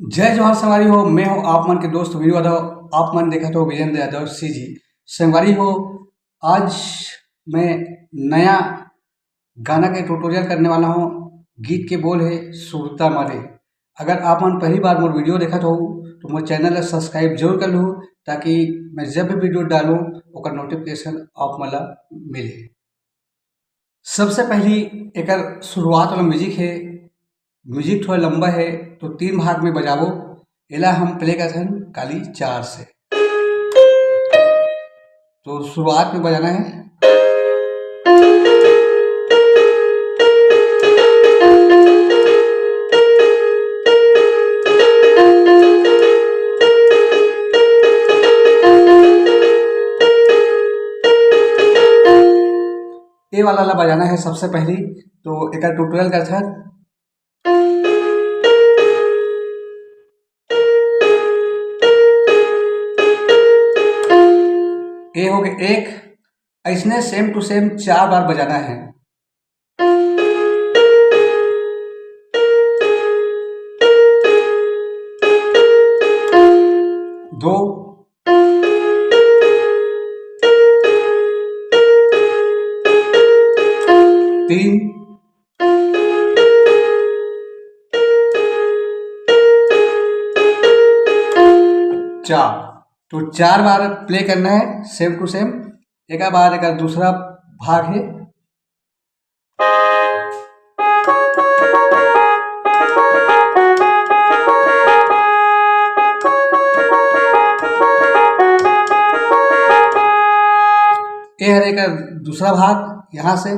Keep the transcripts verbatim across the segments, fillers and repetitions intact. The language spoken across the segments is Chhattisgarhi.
जय जोहार संगवारी हो, मैं हूं आप मन के दोस्त वीरू यादव। आप मन देखत हो विजेंद्र यादव सीजी। संगवारी हो, आज मैं नया गाना के ट्यूटोरियल करने वाला हूं। गीत के बोल है सुरता मारे। अगर आप मन पहली बार मोर वीडियो देखत हो तो मोर चैनल ला सब्सक्राइब जरूर कर लू, ताकि मैं जब भी वीडियो डालूं ओकर नोटिफिकेशन आप मन ला मिले। सबसे पहली एकर शुरुआत वाला म्यूजिक है। म्यूजिक थोड़ा लंबा है, तो तीन भाग में बजाबो। एला हम प्ले करथन काली चार से। तो शुरुआत में बजाना है। ए वाला ला बजाना है सबसे पहली। तो एकर ट्यूटोरियल करथन। ए हो गए एक। ऐसने सेम टू सेम चार बार बजाना है। दो, तीन, चार। तो चार बार प्ले करना है सेम टू सेम। एक बार एक दूसरा भाग है। ये हर एक दूसरा भाग यहाँ से।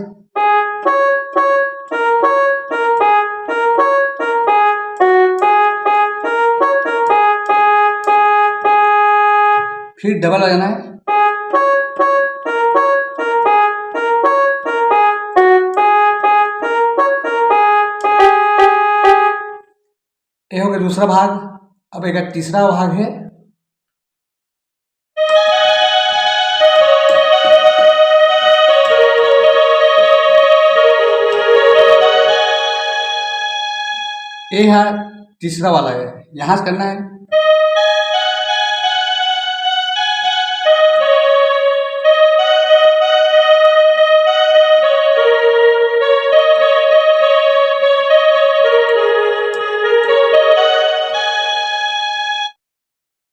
फिर डबल बजाना है। ये हो गया दूसरा भाग। अब एक तीसरा भाग है। ये है तीसरा वाला है, यहाँ से करना है।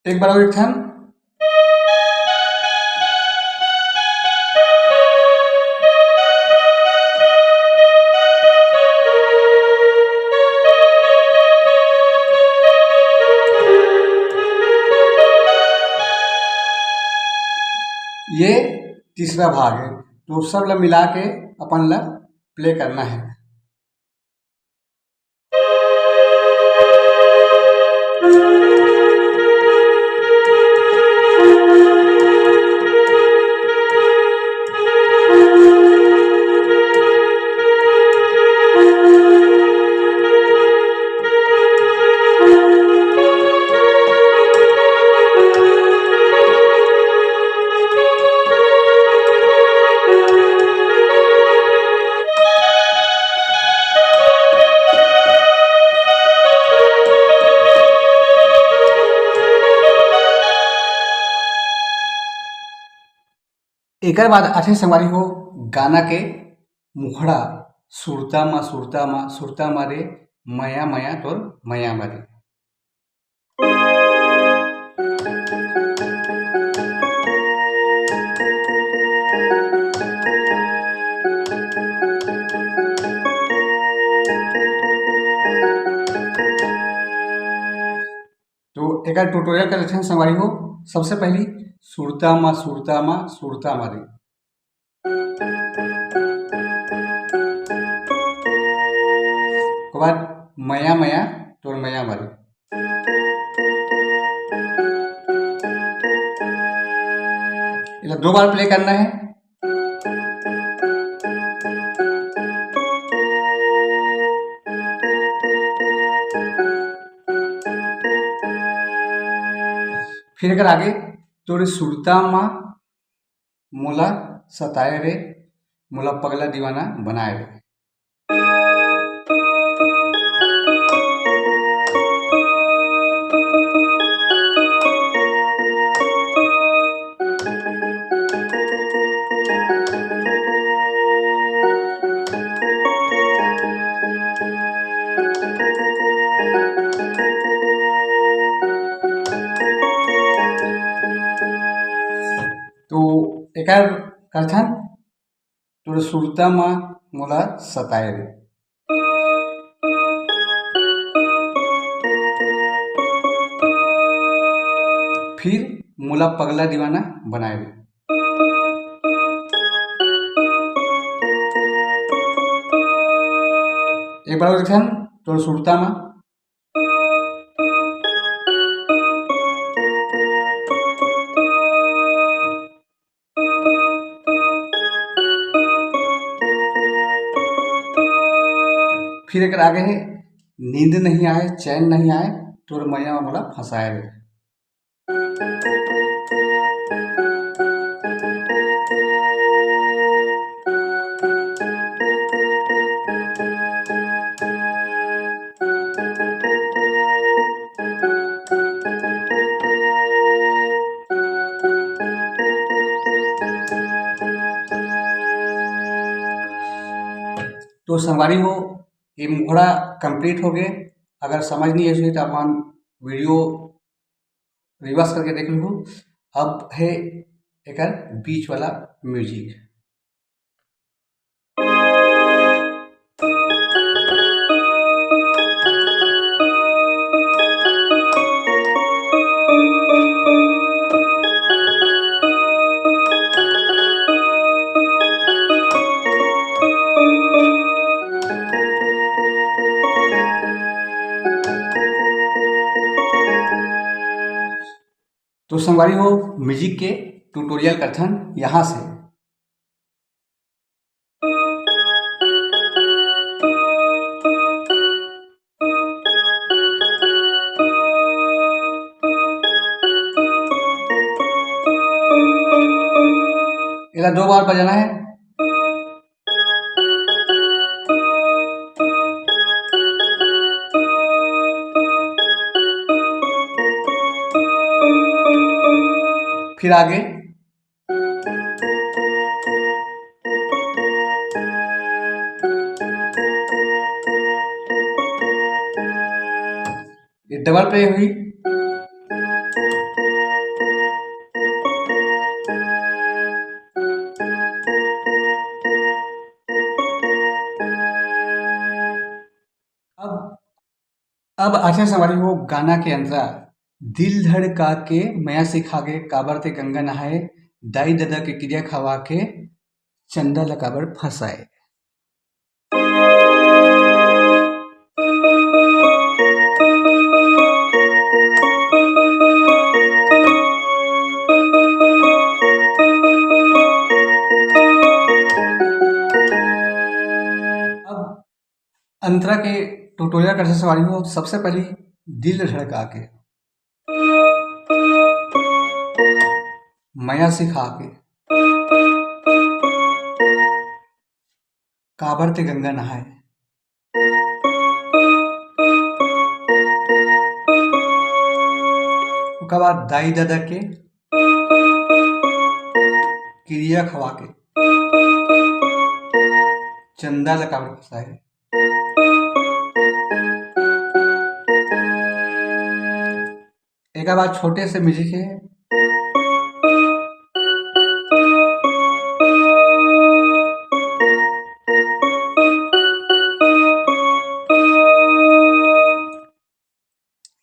एक बार और एक ठन। ये तीसरा भाग है, तो सब ला मिला के अपन ला प्ले करना है। एकर बाद आथे संगवारी हो गाना के मुखड़ा, सुरता मा, सुरता मा, सुरता मा रे, मया मया तोर मया मा रे। तो एकर ट्यूटोरियल कर लेथन संगवारी हो। सबसे पहली सुरता मा, सुरता मा, सुरता मा रे। ओकर बाद मया मया तोर मया मा रे। एला दो बार प्ले करना है। फिर एकर आगे तोरे सुरता मा मोला सताए रे, मोला पगला दीवाना बनाए रे। तो एकर करथन, तोर सुरता म मोला सताए रे। फिर मोला पगला दीवाना बनाए रे। एक बार और देखथन, तोर सुरता म। फिर एकर आगे हे, नींद नहीं आए, चैन नहीं आए, तोर मया म मोला फंसाए रे। तो संगवारी हो, ये मुखड़ा complete हो गए। अगर समझ नहीं आइस होही तो अपन video reverse करके देख लूँ। अब है एकर बीच वाला music। तो संगवारी हो, music के tutorial करथन यहाँ से। एला दो बार बजाना है। फिर आगे। ये double play हुई। अब, अब आथे संगवारी हो गाना के अंतरा। दिल धड़का के मया सिखा के, काबर ते गंगा नहाए, दाई ददा के किरिया खवा के, चंदा ल काबर फंसाए। अब अंतरा के tutorial करथन संगवारी हो। सबसे पहली दिल धड़का के, मया सिखा के, काबर ते गंगा नहाए। ओकर बाद दाई ददा के किरिया खवा के, चंदा ल काबर फंसाए। एकर बाद छोटे से music है।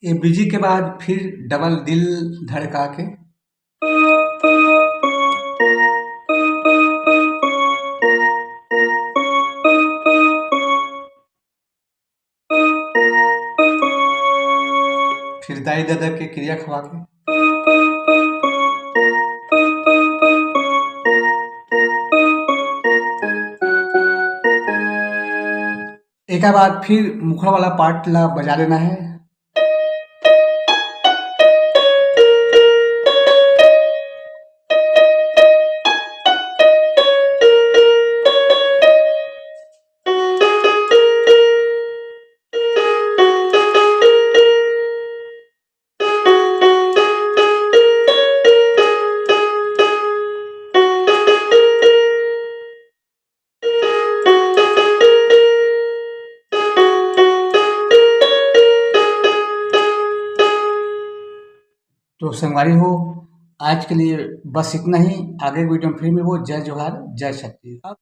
ये music के बाद फिर double दिल धड़का के। फिर दाई ददा के किरिया खवा के। एकर बाद फिर मुखड़ा वाला part ला बजा लेना है। तो संगवारी हो, आज के लिए बस इतना ही। आगे वीडियो में फिर मिलबो। जय जोहार, जय छत्तीसगढ़।